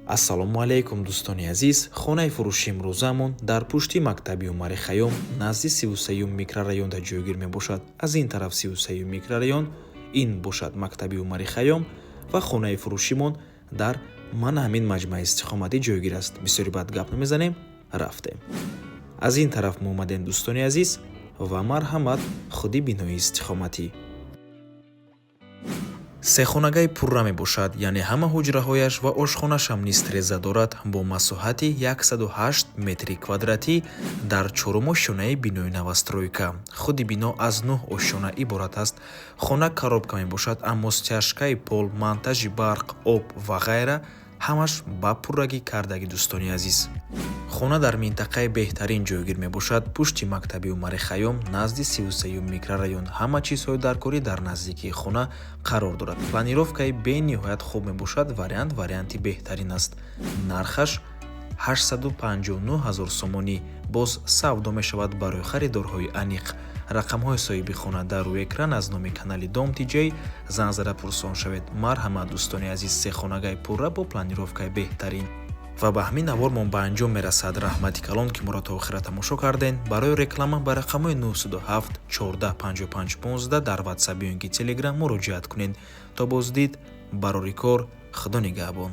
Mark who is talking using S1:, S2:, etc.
S1: Ассалому алайкум, дӯстони азиз! Хонаи фурӯши имрӯзаамон дар пушти мактаби Умари Хайём, назди 33-юм микрорайонда ҷойгир мебошад. Аз ин тараф 33-юм микрорайон, ин бошад мактаби Умари Хайём ва хонаи фурӯшимон дар мана ҳамин маҷмӯаи истиқоматӣ ҷойгир аст. Бисёри баъд гап намезанем, рафтем. Аз ин тараф мо омадем, дӯстони азиз, ва марҳамат, худи бинои истиқоматӣ. Сехонагаи пурра мебошад, яъне ҳама ҳуҷраҳояш ва ошхонашам низ треза дорад, бо масоҳати 108 метри квадратӣ дар чорум ошёнаи бинои новостройка. Худи бино аз нӯҳ ошёна иборат аст. Хона коробка мебошад, аммо стяжкаи пол, монтажи барқ, об ва ғайра ҳамаш ба пуррагӣ кардагӣ. Дӯстони азиз, хона дар минтақаи беҳтарин ҷойгир мебошад, пушти мактаби Умари Хайём, назди 33-юм микрорайон. Ҳама чизҳои даркорӣ дар наздикии хона қарор дорад. Планировкаи бениҳоят хуб мебошад. Вариант варианти беҳтарин аст. Нархаш 859 ҳазор сомонӣ, боз савдо мешавад. Барои харидорҳои аниқ рақамҳои соҳиби хона дар рӯи экран. Аз номи канали Дом Тиҷей занг зада пурсон шавед. Марҳамат, дӯстони азиз, сехонагаи пурра бо планировкаи беҳтарин. Ва ба ҳамин навормон ба анҷом мерасад. Раҳмати калон, ки моро то охира тамошо кардем. Барои реклама ба рақамҳои 907 14 55 15 дар Ватсап ё ин ки Телеграм муроҷиат кунед. То боздид, барори кор, Худо нигаҳбон.